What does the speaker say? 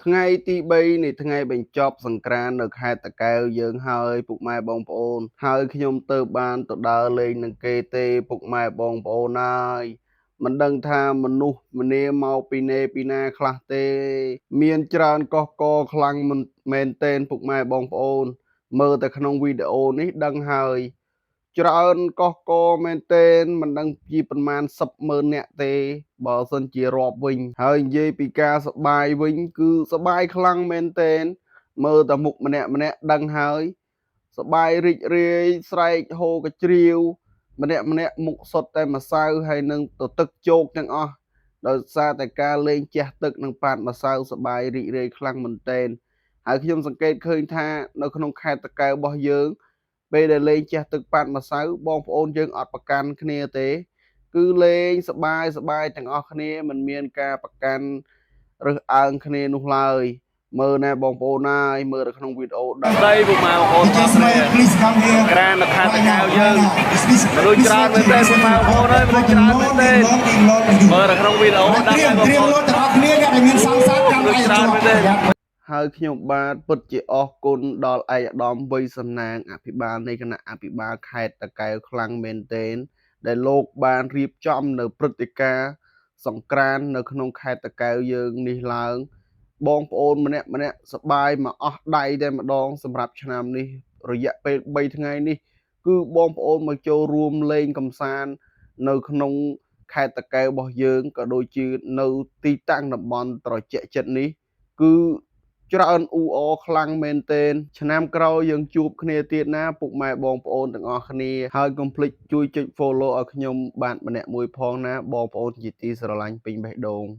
ថ្ងៃទី3នៃថ្ងៃបញ្ចប់សង្ក្រាន្តនៅខេត្តតាកែវយើងហើយពុកម៉ែបងប្អូនហើយខ្ញុំទៅបានទៅដើរលេងនឹងគេទេពុកម៉ែបងប្អូនហើយមិនដឹងថាមនុស្សម្នាមកពីណេពីណាខ្លះទេ មានច្រើនកុះករខ្លាំងមិនមែនទែនពុកម៉ែបងប្អូន មើលតែក្នុងវីដេអូនេះដឹងហើយ ច្រើនកុះករមែនទែនមិនដឹងជាប្រមាណ10ម៉ឺននាក់ទេបើសិនជារាប់វិញហើយនិយាយពីការសបាយវិញគឺសបាយខ្លាំងមែនទែនមើលតែមុខម្នាក់ម្នាក់ដឹងហើយសបាយរីករាយស្រែកហូរកជ្រាវម្នាក់ម្នាក់មុខសុទ្ធតែម្សៅហើយនឹងទទឹកជោកទាំងអស់ដោយសារតែការលេងជះទឹកនិងប៉ាតម្សៅសបាយរីករាយខ្លាំងមែនទែនហើយខ្ញុំសង្កេតឃើញថានៅក្នុងខេត្តតាកែវរបស់យើង ពេលដែលលេងជះទឹកប៉ាតម្សៅបងប្អូនយើងអត់ប្រកាន់គ្នាទេ គឺលេងសបាយសបាយទាំងអស់គ្នាមិនមានការប្រកាន់រើសអើងគ្នានោះឡើយមើលណែបងប្អូនណាយមើលនៅក្នុងវីដេអូដឹង ដីពុកម៉ែបងប្អូន DJ Smile, please come here. ក្រាននៅខេត្តតាកែវយើង មនុ មនុស្សច្រើនមែនទែនពុកម៉ែបងប្អូនអើយមនុស្សច្រើនមែនទែន មើលនៅក្នុងវីដេអូដឹង ត្រៀម ហើយបងប្អូន ត្រៀមលោតទាំងអស់គ្នាអ្នកដែលមានសង្សារកាន់ដៃ មនុស្សច្រើន ជាប់ មែនទែន ហើយខ្ញុំបាទពិតជាអរគុណដល់ឯកឧត្តមវៃសំណាងអភិបាលនៃគណៈអភិបាលខេត្តតាកែវខ្លាំងមែនទែនដែលលោកបានរៀបចំនៅព្រឹត្តិការណ៍សង្ក្រាន្តនៅក្នុងខេត្តតាកែវយើងនេះឡើង បងប្អូនម្នាក់ម្នាក់សប្បាយមកអស់ដៃតែម្ដងសម្រាប់ឆ្នាំនេះរយៈពេល3ថ្ងៃនេះ គឺបងប្អូនមកចូលរួមលេងកម្សាន្តនៅក្នុងខេត្តតាកែវរបស់យើងក៏ដូចជានៅទីតាំងតំបន់ត្រជាក់ចិត្តនេះ គឺច្រើនអ៊ូអរខ្លាំងមែនទែនឆ្នាំក្រោយយើងជួបគ្នាទៀតណាពុកម៉ែបងប្អូនទាំងអស់គ្នាហើយកុំភ្លេចជួយចុច follow ឲ្យខ្ញុំបាទម្នាក់មួយផងណាបងប្អូនជាទីស្រឡាញ់ពេញបេះដូង។